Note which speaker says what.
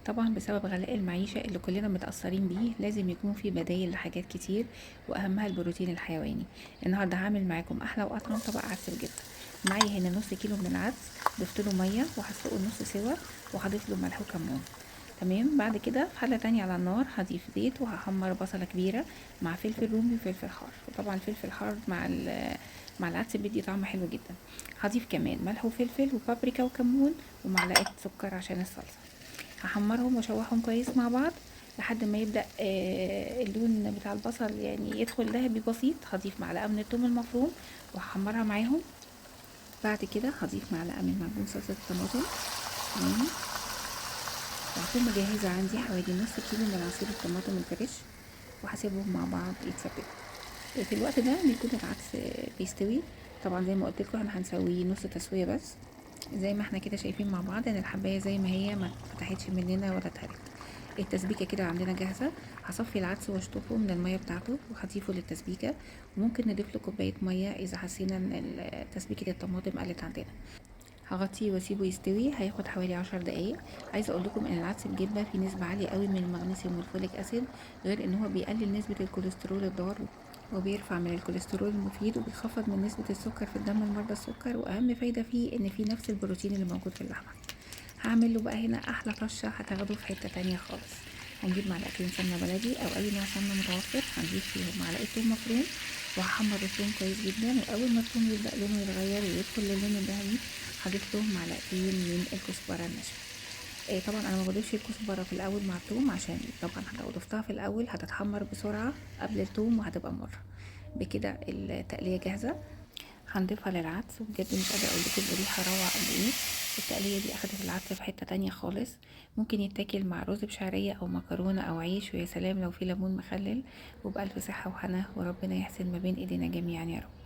Speaker 1: طبعا بسبب غلاء المعيشة اللي كلنا متأثرين بيه لازم يكون في بدايل لحاجات كتير، وأهمها البروتين الحيواني. النهاردة هعمل معاكم أحلى وأطعم طبق عدس بجبة. معايا هنا نص كيلو من العدس، ضفت له مية وهسلقه نص سوا وهضيف له ملح وكمون. تمام. بعد كده في حلة تانية على النار هضيف زيت وهحمر بصلة كبيرة مع فلفل رومي وفلفل حار، وطبعا الفلفل الحار مع العدس بيدي طعم حلو جدا. هضيف كمان ملح وفلفل وبابريكا وكمون ومعلقة سكر عشان الصلصة. هحمرهم واشوحهم كويس مع بعض لحد ما يبدأ اللون بتاع البصل يعني يدخل ذهبي بسيط. هضيف معلقة من الثوم المفروم وهحمرها معاهم. بعد كده هضيف معلقة من معجون صلصة الطماطم. تمام. وهكون مجهزة عندي حوالي نص كيلو من عصير الطماطم الفريش وهسيبهم مع بعض يتسبكوا. في الوقت ده بيكون العدس بيستوي. طبعا زي ما قلت لكم احنا هنسويه نص تسوية بس. زي ما احنا كده شايفين مع بعض ان الحباية زي ما هي ما فتحتش مننا ولا اتهرت. التسبيكة كده عندنا جاهزة. هصفي العدس واشطفه من المية بتاعته وهضيفه للتسبيكة، وممكن نضيف له كوباية مية اذا حسينا ان تسبيكة الطماطم قلت عندنا. هغطيه واسيبه يستوي، هياخد حوالي 10 دقايق. عايزه اقول لكم ان العدس بجبه فيه نسبه عالية قوي من المغنيسيوم وال folic acid، غير ان هو بيقلل نسبه الكوليسترول الضار وبيرفع من الكوليسترول المفيد وبيخفض من نسبه السكر في الدم لمرضى السكر، واهم فايده فيه ان فيه نفس البروتين اللي موجود في اللحمة. هعمل له بقى هنا احلى طشه هتاخده في حتة تانية خالص. هنجيب معلقتين سمنه بلدي او اي نوع سمنه متوفر، هنضيف فيهم معلقه ثوم مفروم وهحمر الثوم كويس جدا، واول ما الثوم يبدا لونه يتغير ويدخل للون الذهبي هضيف له معلقتين من الكزبره الناشفه. طبعا انا ما بضيفش الكزبره في الاول مع الثوم، عشان طبعا لو ضفتها في الاول هتتحمر بسرعة قبل الثوم وهتبقى مرة. بكده التقليه جاهزة، هنضيفها للعدس. وبجد مش قادرة اقول لكم الريحة روعه قد ايه. التقليه دي اخدت العدس في حتة تانية خالص. ممكن يتاكل مع رز بشعريه او مكرونه او عيش، ويا سلام لو في ليمون مخلل. وبألف صحة وهنا، وربنا يحسن ما بين ايدينا جميعا يا رب.